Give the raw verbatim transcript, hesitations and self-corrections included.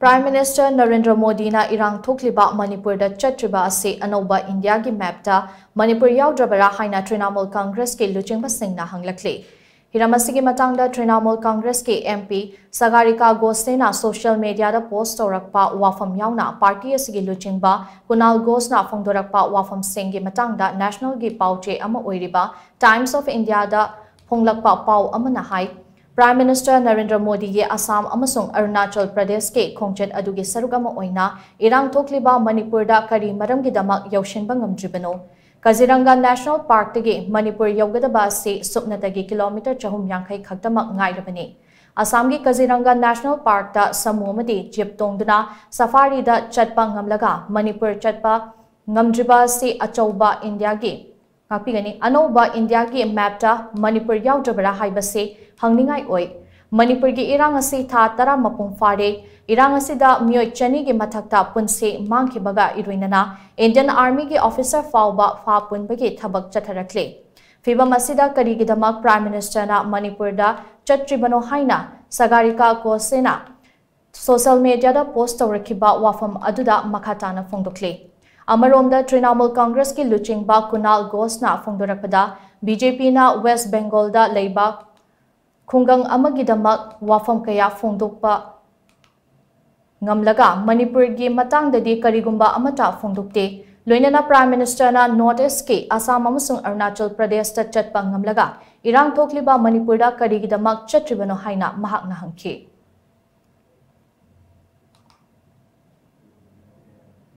Prime Minister Narendra ꯃꯣꯗꯤꯅ ꯏꯔꯥꯡ ꯊꯣꯛꯂꯤꯕ ꯃꯅꯤꯄꯨꯔꯗ ꯆꯠꯇ꯭ꯔꯤꯕ ꯑꯁꯤ ꯑꯅꯧꯕ ꯏꯟꯗꯤꯌꯥꯒꯤ ꯃꯦꯞꯇ ꯃꯅꯤꯄꯨꯔ ꯌꯥꯎꯗ꯭ꯔꯕꯔꯥ ꯍꯥꯏꯅ ꯇ꯭ꯔꯤꯅꯥꯃꯨꯜ ꯀꯪꯒ꯭ꯔꯦꯁꯀꯤ ꯂꯨꯆꯤꯡꯕꯁꯤꯡꯅ ꯍꯪꯂꯛꯂꯤ꯫ ꯍꯤꯔꯝ ꯑꯁꯤꯒꯤ ꯃꯇꯥꯡꯗ Trinamool ꯀꯪꯒ꯭ꯔꯦꯁꯀꯤ M P ꯁꯥꯒꯥꯔꯤꯀꯥ ꯒꯣꯁꯦꯅ social media ꯗ post ꯇꯧꯔꯛꯄ ꯋꯥꯐꯝ ꯌꯥꯎꯅ party ꯑꯁꯤꯒꯤ ꯂꯨꯆꯤꯡꯕ ꯀꯨꯅꯥꯜ ꯘꯣꯁꯅ ꯐꯣꯡꯗꯣꯔꯛꯄ ꯋꯥꯐꯝꯁꯤꯡꯒꯤ ꯃꯇꯥꯡꯗ national ꯒꯤ ꯄꯥꯎ ꯆꯦ ꯑꯃ ꯑꯣꯏꯔꯤꯕ Times of India ꯗ ꯐꯣꯡꯂꯛꯄ ꯄꯥꯎ ꯑꯃꯅ ꯍꯥꯏ, Prime Minister ꯅꯔꯦꯟꯗ꯭ꯔ ꯃꯣꯗꯤꯒꯤ ꯑꯁꯥꯝ ꯑꯃꯁꯨꯡ ꯑꯔꯨꯅꯥꯆꯜ ꯄ꯭ꯔꯗꯦꯁꯀꯤ ꯈꯣꯡꯆꯠ ꯑꯗꯨꯒꯤ ꯁꯔꯨꯛ ꯑꯃ ꯑꯣꯏꯅ ꯏꯔꯥꯡ ꯊꯣꯛꯂꯤꯕ ꯃꯅꯤꯄꯨꯔꯗ ꯀꯔꯤ ꯃꯔꯝꯒꯤꯗꯃꯛ ꯌꯧꯁꯤꯟꯕ ꯉꯝꯗ꯭ꯔꯤꯕꯅꯣ? ꯀꯖꯤꯔꯪꯒ National Park ꯇꯒꯤ ꯃꯅꯤꯄꯨꯔ ꯌꯧꯒꯗꯕ ꯑꯁꯤ ꯁꯨꯞꯅꯇꯒꯤ kilometre ꯆꯍꯨꯝ ꯌꯥꯡꯈꯩ ꯈꯛꯇꯃꯛ ꯉꯥꯏꯔꯕꯅꯤ꯫ ꯑꯁꯥꯝꯒꯤ ꯀꯖꯤꯔꯪꯒ National Park ꯇ ꯁꯃꯨ ꯑꯃꯗꯤ jeep ꯇꯣꯡꯗꯨꯅ safari ꯗ ꯆꯠꯄ ꯉꯝꯂꯒ ꯃꯅꯤꯄꯨꯔ ꯆꯠꯄ ꯉꯝꯗ꯭ꯔꯤꯕ ꯑꯁꯤ ꯑꯆꯧꯕ ꯏꯟꯗꯤꯌꯥꯒꯤ ꯉꯥꯛꯄꯤꯒꯅꯤ꯫ ꯑꯅꯧꯕ ꯏꯟꯗꯤꯌꯥꯒꯤ ꯃꯦꯞꯇ ꯃꯅꯤꯄꯨꯔ ꯌꯥꯎꯗ꯭ꯔꯕꯔꯥ ꯍꯥꯏꯕꯁꯤ ꯍꯪꯅꯤꯡꯉꯥꯏ ꯑꯣꯏ꯫ ꯃꯅꯤꯄꯨꯔꯒꯤ ꯏꯔꯥꯡ ꯑꯁꯤ ꯊꯥ ꯇꯔꯥ ꯃꯄꯨꯡ ꯐꯥꯔꯦ꯫ ꯏꯔꯥꯡ ꯑꯁꯤꯗ ꯃꯤꯑꯣꯏ ꯆꯅꯤꯒꯤ ꯃꯊꯛꯇ ꯄꯨꯟꯁꯤ ꯃꯥꯡꯈꯤꯕꯒ ꯏꯔꯣꯏꯅꯅ Indian Army ꯒꯤ officer ꯐꯥꯎꯕ ꯐꯥ ꯄꯨꯟꯕꯒꯤ ꯊꯕꯛ ꯆꯠꯊꯔꯛꯂꯤ꯫ ꯐꯤꯚꯝ ꯑꯁꯤꯗ ꯀꯔꯤꯒꯤꯗꯃꯛ Prime Minister ꯅ ꯃꯅꯤꯄꯨꯔꯗ ꯆꯠꯇ꯭ꯔꯤꯕꯅꯣ ꯍꯥꯏꯅ ꯁꯥꯒꯥꯔꯤꯀꯥ ꯒꯣꯁꯦꯅ social media ꯗ post ꯇꯧꯔꯛꯈꯤꯕ ꯋꯥꯐꯝ ꯑꯗꯨꯗ ꯃꯈꯥ ꯇꯥꯅ ꯐꯣꯡꯗꯣꯛꯂꯤ꯫ ꯑꯃꯔꯣꯝꯗ ꯇ꯭ꯔꯤꯅꯥꯃꯨꯜ ꯀꯪꯒ꯭ꯔꯦꯁꯀꯤ ꯂꯨꯆꯤꯡꯕ ꯀꯨꯅꯥꯜ ꯘꯣꯁꯅ ꯐꯣꯡꯗꯣꯔꯛꯄꯗ, B J P ꯅ West Bengal ꯗ ꯂꯩꯕ ꯈꯨꯡꯒꯪ ꯑꯃꯒꯤꯗꯃꯛ ꯋꯥꯐꯝ ꯀꯌꯥ ꯐꯣꯡꯗꯣꯛꯄ ꯉꯝꯂꯒ ꯃꯅꯤꯄꯨꯔꯒꯤ ꯃꯇꯥꯡꯗꯗꯤ ꯀꯔꯤꯒꯨꯝꯕ ꯑꯃꯠꯇ ꯐꯣꯡꯗꯣꯛꯇꯦ꯫ ꯂꯣꯏꯅꯅ Prime Minister ꯅ North East ꯀꯤ ꯑꯁꯥꯝ ꯑꯃꯁꯨꯡ ꯑꯔꯨꯅꯥꯆꯜ ꯄ꯭ꯔꯗꯦꯁꯇ ꯆꯠꯄ ꯉꯝꯂꯒ ꯏꯔꯥꯡ ꯊꯣꯛꯂꯤꯕ ꯃꯅꯤꯄꯨꯔꯗ ꯀꯔꯤꯒꯤꯗꯃꯛ ꯆꯠꯇ꯭ꯔꯤꯕꯅꯣ ꯍꯥꯏꯅ ꯃꯍꯥꯛꯅ ꯍꯪꯈꯤ꯫